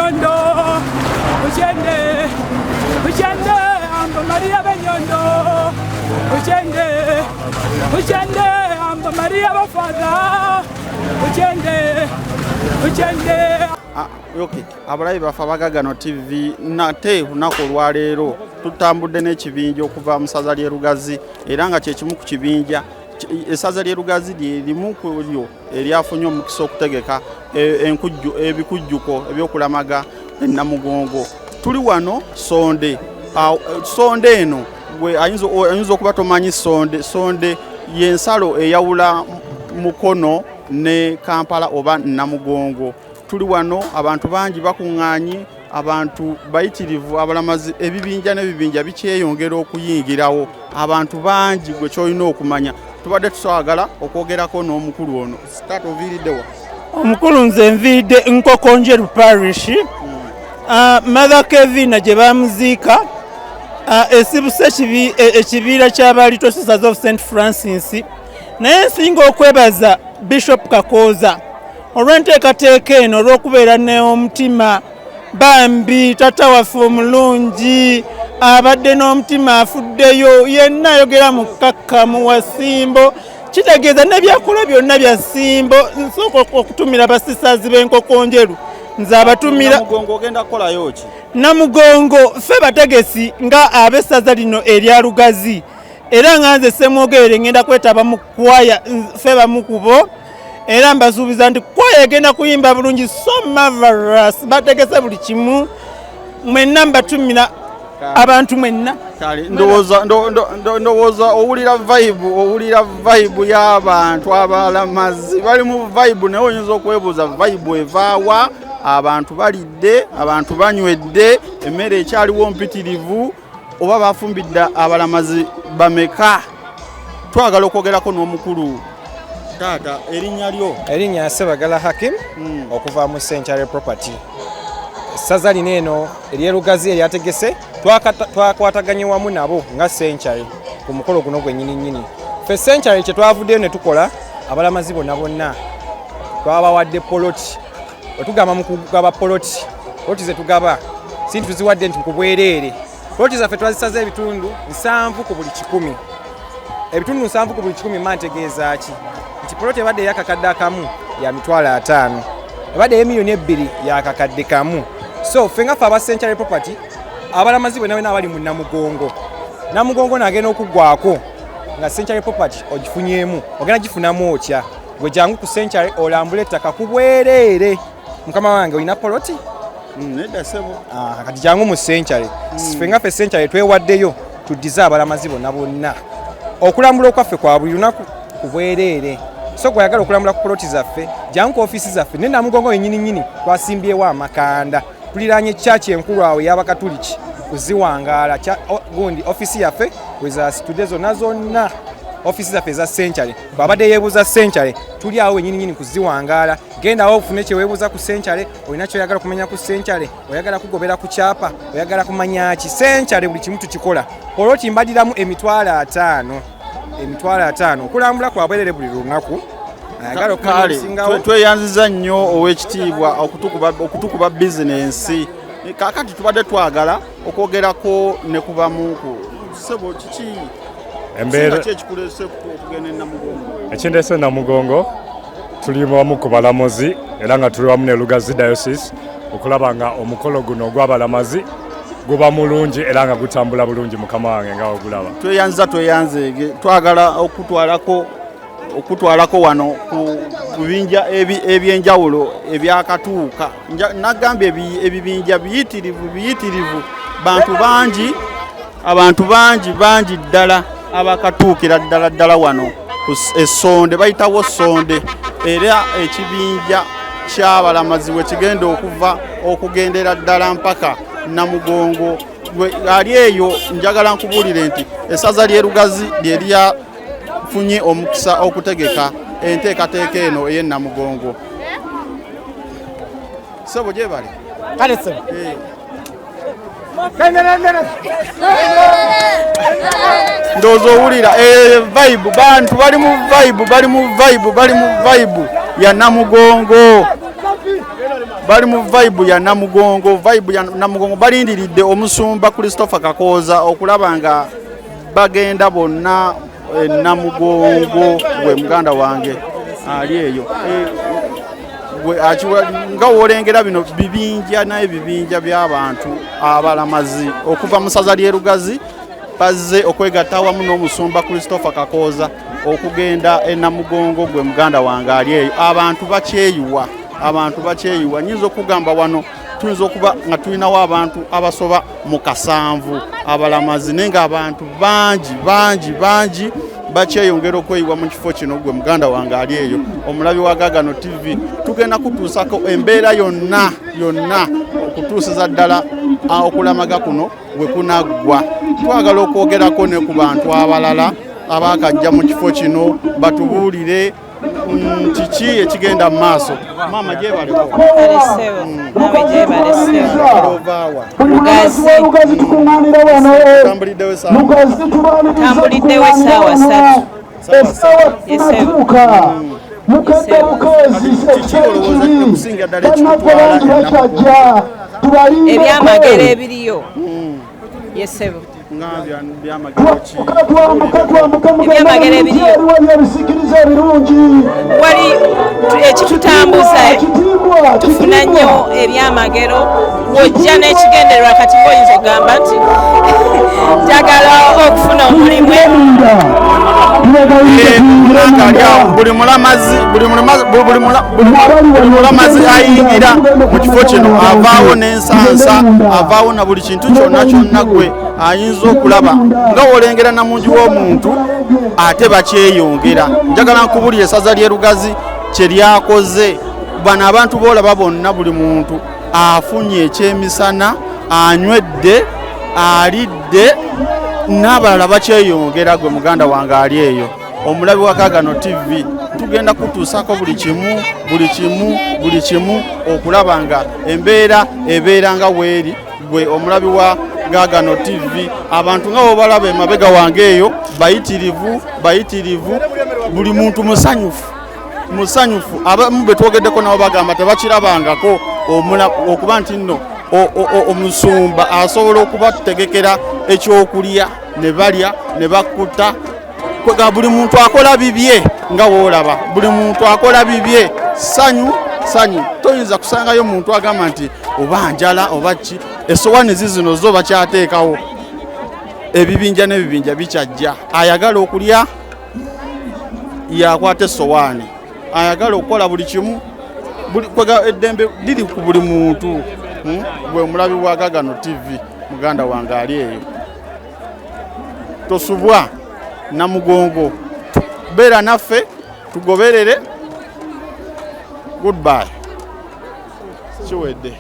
Benyondo, Uchende, Uchende, Amba Maria Benyondo, Uchende, Uchende, Amba Maria Bafada, Uchende, Uchende. Ah, okay. Abalabi baffe Abagagano TV, nate lunaku olwaleero tutambudde n'ekibinja okuva mu ssaza ly'e Lugazi, era nga kyekimu ku kibinja essaza ly'e Lugazi lye limu ku lyo eryafunye omukisa okutegeka ebikujjuko ebyokulamaga e Namugongo. Tuli wano Sonde. Sonde eno gwe ayinza okuba tomanyi Sonde. Sonde y'ensalo eyawula Mukono ne Kampala oba Namugongo. Tuli wano, abantu bangi bakuŋŋaanye, abantu bayitirivu, abalamazi, ebibinja n'ebibinja bikyeyongera okuyingirawo, abantu bangi. Gwe kyolina okumanya, tubadde tuswagala okwogerako n'omukulu ono. Taata, oviiriddewa? Omukulu, nze nviiridde Nkokonjeru Parish. Mother Kevina gye bamuziika, esibuse ekibiira ky'aba Little Sisters of St Francis. Naye nsinga okwebaza Bishop Kakooza olw'enteekateeka eno, olw'okubeera n'omutima. Bambi tata waffe omulungi abadde n'omutima, afuddeyo yenna, ayogera mu kkakkamu wa ssimbo, kitegeeza n'ebyakola byonna bya ssimbo. Nsooka okutumira basisazi b'Enkokonjeru, nze abatumira. Namugongo ogenda kukolayo ki? Namugongo ffe bategesi nga ab'essaza lino erya Lugazi, era nga nze Semwogerere ngenda kwetaba mu kwaya. Ffe bamu kubo, era mbasuubiza nti kwaya egenda kuyimba bulungi, so marvelous. Bategese buli kimu. Mwenna mbatumira, abantu mwenna. Kale, ndowooza owulira vibe, owulira vibe y'abantu abalamazi bali mu vibe. Naye oyinza okwebuuza, vibe evaawa? Abantu balidde, abantu banywedde, emmere ekyaliwo mpitirivu, oba bafumbidde abalamazi bameka? Twagala okwogerako n'omukulu. Taata, erinnya lyo? Erinnya Sebagala Hakim, okuva mu Century Property. Essaza lino eno ery'erugazi eryategese, twakwataganye wamu nabo nga Century ku mukolo guno gwennyini nnyini. Ffe Century kye twavuddeyo ne tukola, abalamazi bonna bonna twabawadde poloti. Wetugamba mu kugaba poloti, poloti ze tugaba si nti tuziwadde nti ku bwereere. Poloti zaffe twazisaze ebitundu 70 ku buli 100. Ebitundu 70 ku buli 100 ma ntegeeza ki? Nti poloti ebadde eyakakadde akamu ya 50,000, ebadde ey'emiliyoni 2 yakakadde kamu. So ffe nga ffe aba Century Property, abalamazi bonna bonna abali mu Namugongo, Namugongo naagenda okuggwako nga Century Property ogifunyeemu, ogenda gifunamu otya? Gwe jangu ku Century olambule ettaka ku bwereere. Mukama wange, olina poloti? Nedda ssebo. Ah, kati jangu mu Century. Ffe nga ffe Century twewaddeyo tuddize abalamazi bonna bonna okulambula okwaffe kwa buli lunaku ku bwereere. So gweyagala okulambula ku poloti zaffe, jangu ku ofiisi zaffe ne Namugongo yennyini nnyini twasimbyewo amakanda. Tuliraanye church enkulu awo ey'Abakatuliki kuziwangaala. Gundi ofiisi yaffe wezasitudde zonna zonna, ofiisi zaffe eza Century. Bw'abadde yeebuuza Century, tuli awo wennyini nnyini kuziwangaala. Gendawo ofune kyeweebuuza ku Century. Olina kyoyagala okumanya ku Century, oyagala kugobera ku kyapa, oyagala kumanya ki, Century buli kimu tukikola. Poloti mbadiramu 50,000, 50,000, okulambula kwa bwerere buli lunaku. Ayagala okumanya Kale, ebisingawo. Tweyanziza nnyo ow'ekitiibwa okutukuba bizinensi. Kaakati tubadde twagala okwogerako ne kubamu ku ssebo. Kiki Embeera ki ekikuleese okugenda e Namugongo? Ekindeese Namugongo, tuli wamu ku balamuzi era nga tuli wamu ne Lugazi Diocese okulaba nga omukolo guno ogw'abalamazi guba mulungi era nga gutambula bulungi, mukama wange, nga ogulaba. Tweyanziza, tweyanzeege. Twagala okutwalako wano ku bibinja ebyenjawulo ebyakatuuka. Nagambye ebibinja biyitirivu, biyitirivu, bantu bangi, abantu bangi bangi ddala abakatuukira ddala ddala wano ku essonde bayitawo Sonde, era ekibinja ky'abalamazi we kigenda okuva okugendera ddala mpaka Namugongo. Gwe ali eyo, njagala nkubuulire nti essaza ly'e Lugazi lye lyafunye omukisa okutegeka enteekateeka eno ey'e Namugongo. Sebo, gyebale. Kale ssebo. Ndowooza owulira vibe, bantu bali mu vibe, bali mu vibe, bali mu vibe ya Namugongo. Bali mu vibe ya Namugongo, vibe ya Namugongo. Balindiridde omusumba Christopher Kakooza okulaba nga bagenda bonna e Namugongo. Gwe muganda wange ali eyo, gwe nga wolengera bino bibinja, naye bibinja by'abantu abalamazi okuva mu ssaza ly'e Lugazi bazze okwegatta awamu n'omusumba Christopher Kakooza okugenda e Namugongo. Gwe muganda wange ali eyo, abantu bakyeyiwa, abantu bakyeyiwa. Nyinza okugamba wano tuyinza okuba nga tulinawo abantu abasoba mu 7 abalamazi, naye nga abantu bangi bangi bangi bakyeyongera okweyiwa mu kifo kino. Gwe muganda wange ali eyo, omulabi wa Gagano TV, tugenda kutuusako embeera yonna yonna okutuusiza ddala okulamaga kuno we kunaggwa. Twagala okwogerako ne ku bantu abalala abakajja mu kifo kino batubuulire kiki ekigenda mu maaso. Maama, gyebaleko. Ovaawa? Tambuliddewo? Tambuliddewo essaawa 3. Kiki olowooza okusinga ddala ekikutwala? Ebyamagero ebiriyo, yes ssebo. Nga byamagero ki? Ebyamagero ebiriyo wali ekitutambuza, tufuna nnyo ebyamagero. Wojja n'ekigendererwa, kati ngaoyinza okugamba nti njagala okufuna omulimu. Buli mulamazi, buli mulamazi ayingira mu kifo kino avaawo n'ensansa, avaawo na buli kintu kyonna kyonna gwe ayinza okulaba nga wolengera namungi w'omuntu, ate bakyeyongera. Njagala nkubulira essaza ly'e Lugazi kye lyakoze. Bano abantu boolaba bonna, buli muntu afunye ekyemisana, anywedde, alidde, n'abalala bakyeyongera. Gwe muganda wange ali eyo, omulabi wa Kagano TV, tugenda kutuusako buli kimu, buli kimu, buli kimu okulaba nga embeera ebeera nga weeri. Gwe omulabi wa Gagano TV, abantu nga bobalaba emabega wange eyo bayitirivu, bayitirivu. Buli muntu musanyufu, musanyufu. Abamu be twogeddeko nabo bagamba tebakirabangako okuba nti nno omusumba asobola okubategekera ekyokulya ne balya ne bakkuta. Kwega buli muntu akola bibye, nga woolaba buli muntu akola bibye. Sanyu sanyu, toyinza kusangayo muntu agamba nti oba njala oba ki. Esowani zizino zo bakyateekawo, ebibinja n'ebibinja bikyajja. Ayagala okulya yakwata essowaani, ayagala okukola buli kimu, kwega eddembe liri ku buli muntu. Gwe omulabi wa Gagano TV, muganda wange ali eyo, tosubwa Namugongo, beera naffe tugoberere. Goodbye, kiwedde.